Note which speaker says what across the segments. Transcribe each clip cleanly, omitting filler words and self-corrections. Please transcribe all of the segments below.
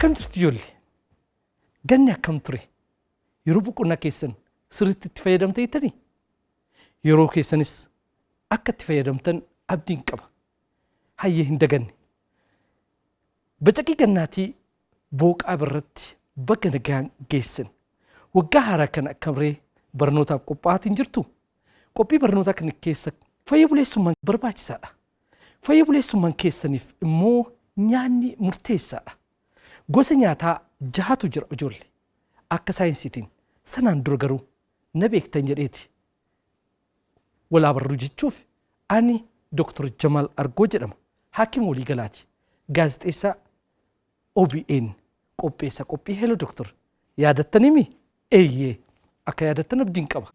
Speaker 1: Akkam jirtu ijoollee? Ganni akkam ture? Yeroo boqonnaa keessan sirriitti itti fayyadamtaniittanii? Yeroo keessanis akka itti fayyadamtan abdiin qaba. Hayyee hin daganne. Bacaqii gannaatii booqaa birratti baga nagaan geessan. Waggaa haaraa kana akkamree barnootaaf qophaa'aatiin jirtu? Qophii barnootaa kana keessa fayya buleessummaan barbaachisaadha. Fayya buleessummaan keessaniif immoo nyaanni murteessaadha. Gosa nyaataa jahatu jira ijoollee. Akka saayinsiitiin sanaan dura garuu na beektan jedheeti. Walaa barruu jechuuf ani Dr. Jamaal Argoo jedhama. Haakima waliigalaati. Gaazexeessaa OBN qopheessa qophii Hello Doctor. Yaadattaniimi? Eeyyee. Akka yaadattan abdiin qaba.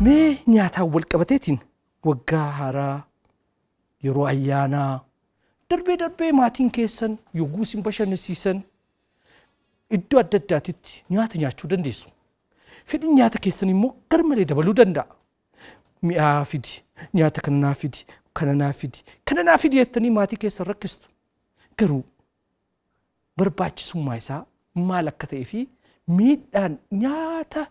Speaker 1: Mee nyaataan wal qabateetiin waggaa haaraa yeroo ayyaanaa darbee darbee maatiin keessan yogguu isin bashannansiisan iddoo adda addaatitti nyaata nyaachuu dandeessu. Fedhiin nyaata keessan immoo garmalee dabaluu danda'a. Mi'aa fidi, nyaata kana naa fidi, kana naa fidi, kana naa fidi jettanii maatii keessan rakkistu. Garuu barbaachisummaa isaa maal akka ta'ee fi miidhaan nyaata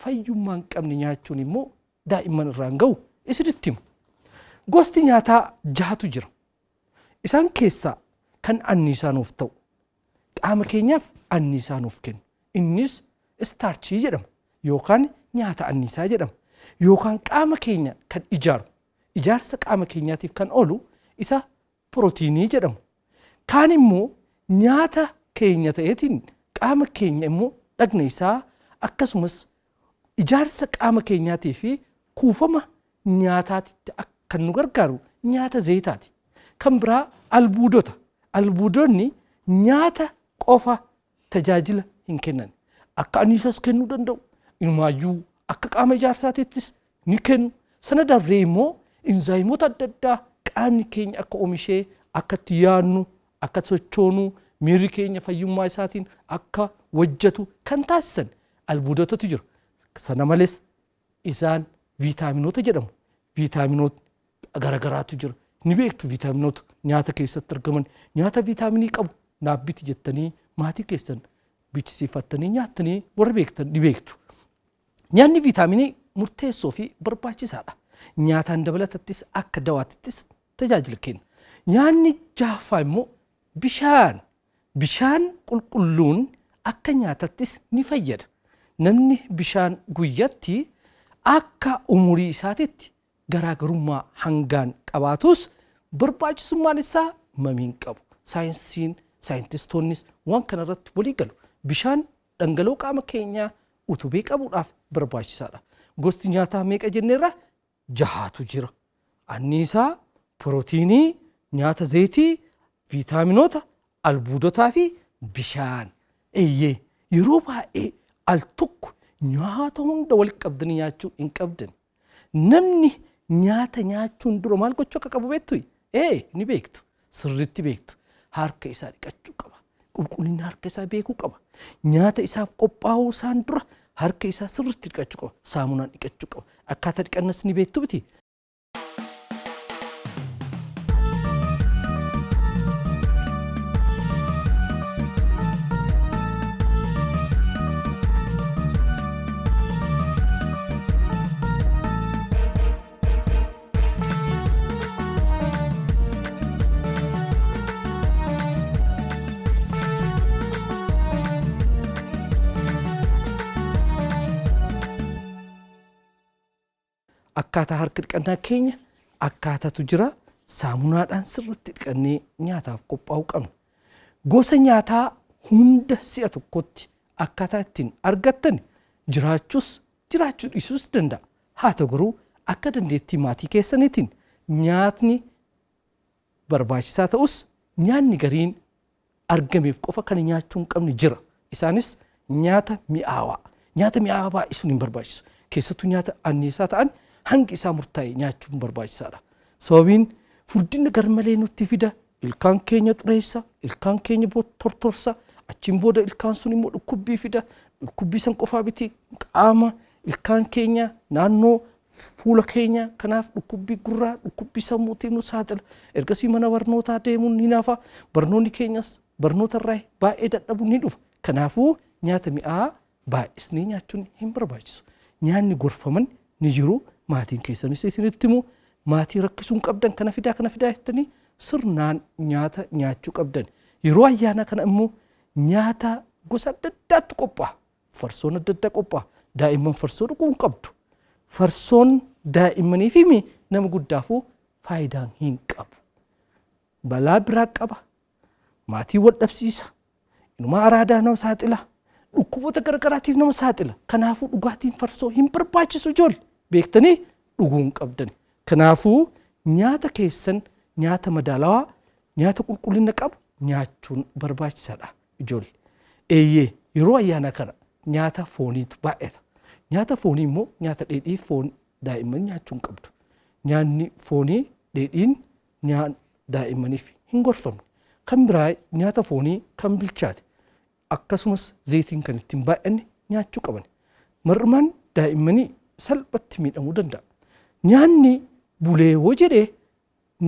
Speaker 1: fayyummaa hin qabne nyaachuun immoo daa'imman irraan ga'u isinitti himu. Gosti nyaataa jahatu jira. Isaan keessaa kan anniisaa nuuf ta'u qaama keenyaaf anniisaa nuuf kennu. Innis istaarchii jedhama yookaan nyaata anniisaa jedhama yookaan qaama keenya kan ijaaru ijaarsa qaama keenyaatiif kan oolu isa pirootiinii jedhamu. Kaan immoo nyaata keenya ta'eetiin qaama keenya immoo dhagna isaa akkasumas ijaarsa qaama keenyaatii fi kuufama nyaataatitti kan nu gargaaru nyaata zayitaati. Kan biraa albuudota. Albuudonni nyaata qofa tajaajila hin kennan. Akka anniisaas kennuu danda'u. Inumaayyuu akka qaama ijaarsaatiittis ni kennu. Sana darbee immoo inzaayimoota adda addaa qaamni keenya akka oomishee akka itti yaadnu akka sochoonu miirri keenya fayyummaa isaatiin akka hojjetu kan taasisan albuudotatu jira. Sana malees isaan viitaaminoota jedhamu. Viitaaminoota garagaraatu jira. Ni beektu viitaaminoota nyaata keessatti argaman nyaata viitaaminii qabu naaf biti jettanii maatii keessan bichisiifattanii nyaattanii warri beektan ni beektu. Nyaanni viitaaminii murteessoo fi barbaachisaadha. Nyaataan dabalatattis akka dawaatittis tajaajila kenna. Nyaanni jahaffaa immoo bishaan. Bishaan qulqulluun akka nyaatattis ni fayyada. Namni bishaan guyyatti akka umurii isaatitti garaagarummaa hangaan qabaatus barbaachisummaan isaa mamiin qabu. Saayinsiin saayintistoonnis waan kanarratti walii galu. Bishaan dhangala'oo qaama keenyaa utubee qabuudhaaf barbaachisaadha. Gosti nyaataa meeqa jenneerra? Jahaatu jira. Anniisaa, pirootiinii, nyaata zayitii, viitaaminoota, albuudotaa fi bishaan. Eeyyee yeroo baay'ee al tokko nyaata hunda walitti qabdanii nyaachuu hin qabdan. Namni nyaata nyaachuun dura maal gochuu akka qabu beektu? Ee ni beektu. Sirriitti beektu. Harka isaa dhiqachuu qaba. Qulqullina harka isaa beekuu qaba. Nyaata isaaf qophaa'uu isaan dura harka isaa sirriitti dhiqachuu qaba. Saamunaan dhiqachuu qaba. Akkaataa dhiqannas ni beektu miti? Akkaataa harka dhiqannaa keenya akkaataatu jira. Saamunaadhaan sirriitti dhiqannee nyaataaf qophaa'uu qabna. Gosa nyaataa hunda si'a tokkotti akkaataa ittiin argattan jiraachuus jiraachuu dhiisuus danda'a. Haa ta'u garuu akka dandeettii maatii keessaniitiin nyaatni barbaachisaa ta'us nyaanni gariin argameef qofa kan nyaachuu hin qabne jira. Isaanis nyaata mi'aawaa. Nyaata mi'aawaa baay'isuun hin barbaachisu. Keessattuu nyaata anniisaa ta'an hangi isaa murtaa'e nyaachuun barbaachisaadha. Sababiin furdina garmalee nutti fida, ilkaan keenya xureessa, ilkaan keenya tortorsa, achiin booda ilkaan sun immoo dhukkubbii fida. Dhukkubbii san qofaa miti qaama ilkaan keenya naannoo Fuula keenya kanaaf dhukkubbii gurraa, dhukkubbii sammuutiin nu saaxila. Ergasii mana barnootaa deemuun ni nafa. Barnoonni keenyas barnoota irraa baay'ee dadhabuun ni dhufa. Kanaafuu nyaata mi'aa baay'isnee nyaachuun hin barbaachisu. Nyaanni gorfaman ni jiru. Maatiin keessanis isinitti himu. Maatii rakkisuu hin qabdan, kana fidaa kana fidaa jettanii sirnaan nyaata nyaachuu qabdan. Yeroo ayyaanaa kana immoo nyaata gosa adda addaatu qophaa'a. Farsoon adda addaa qophaa'a. Daa'imman farsoo dhuguu hin qabdu. Farsoon daa'immanii fi nama guddaafuu faayidaan hin qabu. Balaa biraa qaba. Maatii wal dhabsiisa. Inumaa araadaa nama saaxila. Dhukkuboota garagaraatiif nama saaxila. Kanaafuu dhugaatiin farsoo hin barbaachisu ijoollee. Beektanii dhuguu hin qabdan. Kanaafuu nyaata keessan nyaata madaalawaa, nyaata qulqullina qabu nyaachuun barbaachisaadha ijoollee. Eeyyee, yeroo ayyaanaa kana nyaata fooniitu baay'ata. Nyaata foonii immoo nyaata dheedhii foon daa'imman nyaachuu hin qabdu. Nyaanni foonii dheedhiin daa'immaniif hin gorfamne. Kan biraa nyaata foonii kan bilchaate akkasumas zayitiin kan ittiin baay'anne nyaachuu qaban. Mar'umaan daa'immanii salphatti miidhamuu danda'a. Nyaanni bulee hoo jedhee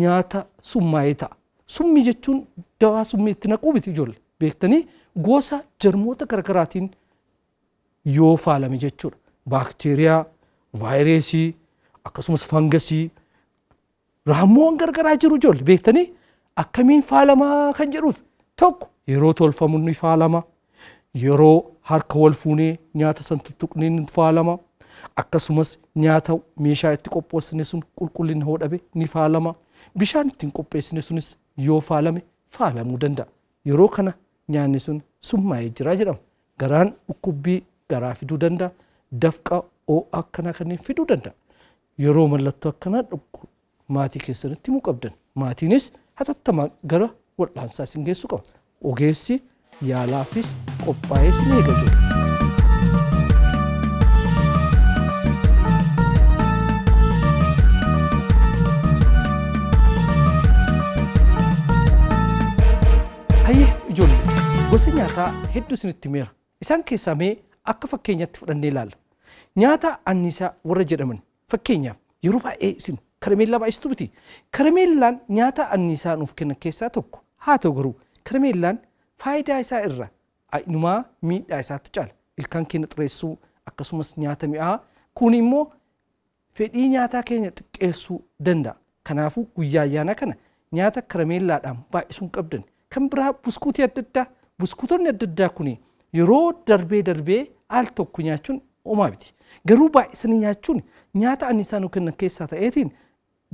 Speaker 1: nyaata summaa'ee ta'a. Summii jechuun dawaa summii itti naquu miti ijoollee. Beektanii gosa jarmoota garaagaraatiin yoo faalame jechuudha. Baakteeriyaa, vaayirasii, akkasumas fangasii, raammoon garagaraa jiru ijoollee. Beektanii akkamiin faalamaa kan jedhuuf tokko yeroo tolfamu ni faalama. Yeroo harka wal fuunee nyaata san tuttuqnee ni faalama. Akkasumas nyaata meeshaa itti qopheessine sun qulqullina hoo dhabe ni faalama. Bishaan ittiin qopheessine sunis yoo faalame faalamuu danda'a. Yeroo kana nyaanni sun summaa'ee jira jedhama. Garaan dhukkubbii garaa fiduu danda'a. Dafqa ho'a akkanaa kanneen fiduu danda'a. Yeroo mallattoo akkanaa dhukku maatii keessanitti himuu qabdan. Maatiinis hatattamaan gara wal'aansaa isin geessuu qaba. Ogeessi yaalaafis qophaa'ee isin eega jiru. Hayyee ijoollee, gosa nyaataa hedduu isinitti himeera. Isaan keessaa mee akka fakkeenyaatti fudhannee ilaalla. Nyaata anniisaa warra jedhaman fakkeenyaaf yeroo baay'ee isin karameellaa baay'istu miti. Karameellaan nyaata anniisaa nuuf kennan keessaa tokko. Haa ta'u garuu karameellaan faayidaa isaa irra inumaa miidhaa isaatti caala. Ilkaan keenya xureessuu akkasumas nyaata mi'aa kun immoo fedhii nyaataa keenya xiqqeessuu danda'a. Kanaafuu guyyaa ayyaanaa kana nyaata karameellaadhaan baay'isuu hin qabdan. Kan biraa buskuutii adda addaa, buskuutonni adda addaa kun yeroo darbee darbee al tokko nyaachuun homaa miti. Garuu baay'isanii nyaachuun nyaata anniisaa nu kennan keessaa ta'eetiin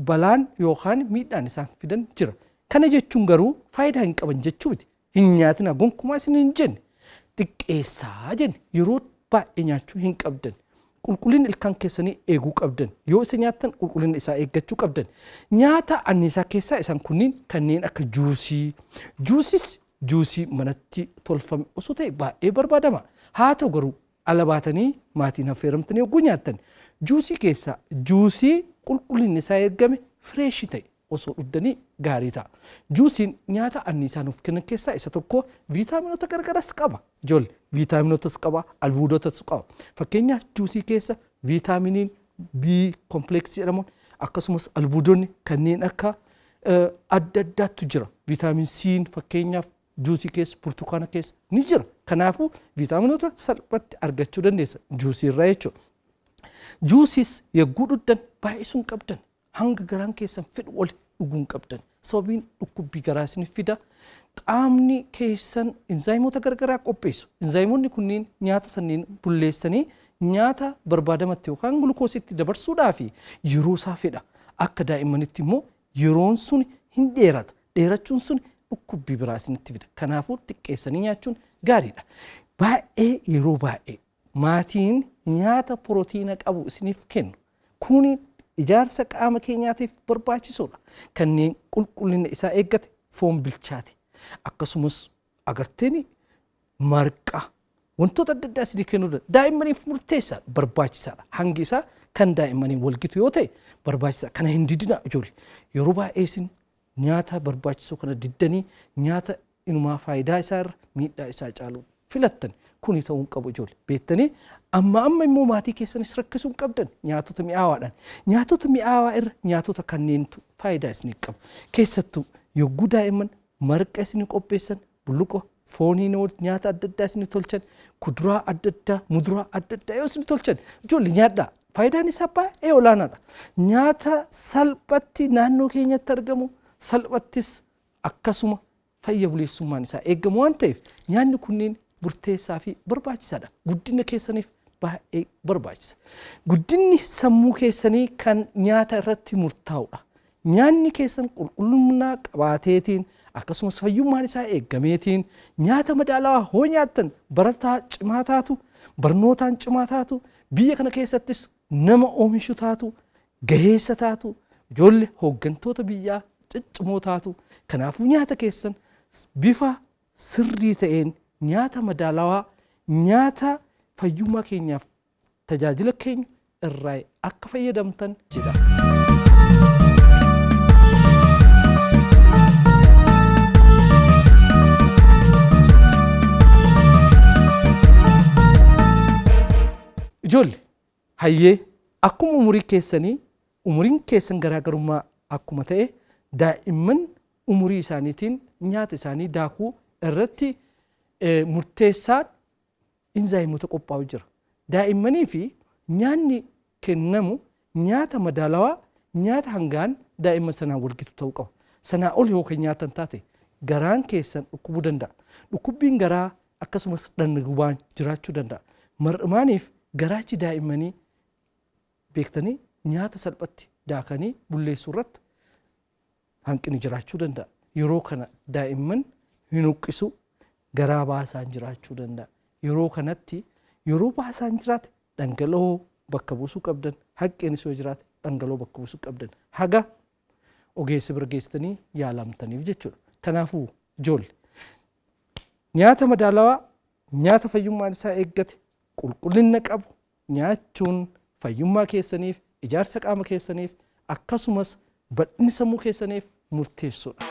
Speaker 1: balaan yookaan miidhaan isaan fidan jira. Kana jechuun garuu faayidaa hin qaban jechuu miti. Hin nyaatina gonkumaa isin hin jenne. Xiqqeessaa jenne, yeroo baay'ee nyaachuu hin qabdan. Qulqullina ilkaan keessanii eeguu qabdan. Yoo isa nyaattan qulqullina isaa eeggachuu qabdan. Nyaata anniisaa keessaa isaan kunniin kanneen akka juusii. Juusis juusii manatti tolfame osoo ta'e baay'ee barbaadama. Haa ta'u garuu ala baatanii maatiin affeeramtanii yogguu nyaattan juusii keessaa juusii qulqullinni isaa eegame fireeshii ta'e osoo dhugdanii gaarii ta'a. Juusiin nyaata anniisaa nuuf kennan keessaa isa tokko, viitaaminoota garagaras qaba. Ijoollee, viitaaminotas qaba, albuudotas qaba. Fakkeenyaaf juusii keessa viitaaminiin B kompleksii jedhamuun akkasumas albuudonni kanneen akka adda addaatu jira. Viitaamin C fakkeenyaaf juusii keessa, burtukaana keessa ni jira. Kanaafuu viitaaminoota salphatti argachuu dandeessa juusii irraa jechuudha. Juusiis yogguu dhugdan baay'isuu hin qabdan. Hanga garaan keessan fedhu ol dhuguu hin qabdan. Sababiin dhukkubbii garaa isiniif fida. Qaamni keessan inzaayimoota garagaraa qopheessu. Inzaayimoonni kunniin nyaata sanniin bulleessanii nyaata barbaadamatti yookaan gulukoositti dabarsuudhaaf yeroo isaa fedha. Akka daa'immanitti immoo yeroon sun hin dheerata. Dheerachuun sun dhukkubbii biraa isinitti fida. Kanaafuu xiqqeessanii nyaachuun gaariidha. Baay'ee yeroo baay'ee maatiin nyaata pirootiina qabu isiniif kennu. Kuni ijaarsa qaama keenyaatiif barbaachisuudha. Kanneen qulqullina isaa eeggate foon bilchaate akkasumas agarteeni marqa wantoota adda addaa isinii kennuu danda'a. Daa'immaniif murteessaadha, barbaachisaadha. Hangi isaa kan daa'immaniin walgitu yoo ta'e barbaachisaa. Kana hin didinaa ijoollee. Yeroo baay'ee isin nyaata barbaachisoo kana diddanii nyaata inumaa faayidaa isaa irra miidhaa isaa caalu filattan. Kuni ta'uu hin qabu ijoollee. Beektanii amma amma immoo maatii keessanis rakkisuu hin qabdan nyaatota mi'aawaadhaan. Nyaatota mi'aawaa irra nyaatota kanneentu faayidaa isinii qaba. Keessattuu yogguu daa'imman marqa isinii qopheessan, bulluqa foonii nyaata adda addaa isinii tolchan, kuduraa adda addaa, muduraa adda addaa yoo isinii tolchan ijoollee nyaadhaa. Faayidaan isaa baay'ee olaanaadha. Nyaata salphatti naannoo keenyatti argamu, salphattis akkasuma fayya buleessummaan isaa eegamu waan ta'eef nyaanni kunneen murteessaa fi barbaachisaadha. Guddina keessaniif baay'ee barbaachisa. Guddinni sammuu keessanii kan nyaata irratti murtaa'udha. Nyaanni keessan qulqullina qabaateetiin akkasumas fayyummaan isaa eeggameetiin nyaata madaalawaa hoo nyaattan barataa cimaa taatu, barnootaan cimaa taatu, biyya kana keessattis nama oomishu taatu, gaheessa taatu, ijoollee hooggantoota biyyaa ciccimoo taatu. Kanaafuu nyaata keessan bifa sirrii ta'een nyaata madaalawaa, nyaata fayyummaa keenyaaf tajaajila keenya irraa akka fayyadamtan jedha. Ijoollee hayyee akkuma umurii keessanii umuriin keessan garaagarummaa akkuma ta'e daa'imman umurii isaaniitiin nyaata isaanii daakuu irratti murteessaan inzaayimoota qophaa'u jira. Daa'immanii fi nyaanni kennamu nyaata madaalawaa, nyaata hangaan daa'imman sanaan walgitu ta'uu qaba. Sanaa ol yoo kan nyaatan taate garaan keessan dhukkubuu danda'a. Dhukkubbiin garaa akkasumas dhagna gubaan jiraachuu danda'a. Mar'imaaniif garaachi daa'immanii beektanii nyaata salphatti daakanii bulleessuu irratti hanqinni jiraachuu danda'a. Yeroo kana daa'imman hin huqqisu, garaa baasaan jiraachuu danda'a. Yeroo kanatti yeroo baasaan jiraate dhangala'oo bakka buusuu qabdan, haqqeenis yoo jiraate dhangala'oo bakka buusuu qabdan. Haga ogeessa bira geessitanii yaalamtaniif jechuudha. Kanaafuu ijoollee nyaata madaalawaa, nyaata fayyummaan isaa eeggate, qulqullina qabu nyaachuun fayyummaa keessaniif, ijaarsa qaama keessaniif akkasumas bal'inni sammuu keessaniif murteessuudha.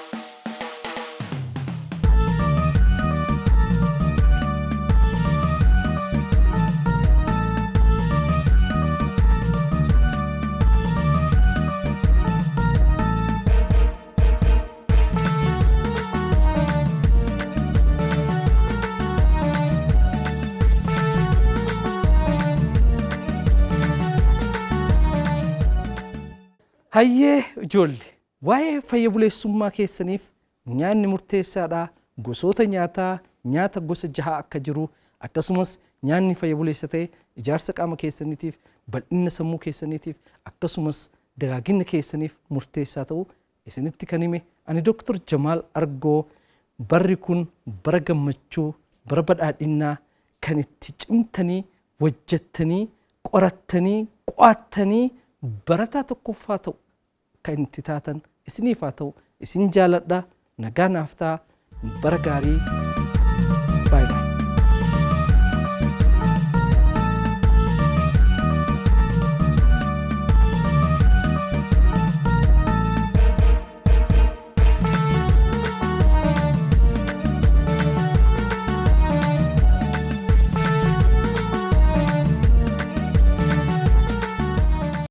Speaker 1: Hayyee ijoollee waa'ee fayya buleessummaa keessaniif nyaanni murteessaadha. Gosoota nyaataa nyaata gosa jaha akka jiru akkasumas nyaanni fayya buleessa ta'e ijaarsa qaama keessaniitiif, bal'ina sammuu keessaniitiif akkasumas dagaagina keessaniif murteessaa ta'u isinitti kan hime ani Dr. Jamaal Argoo. Barri kun bara gammachuu, bara badhaadhinnaa kan itti cimtanii hojjettanii qorattanii qo'attanii barataa tokkoffaa ta'u kan itti taatan isiniif haa ta'u. Isin jaaladha, nagaa naaf ta'a, bara gaarii.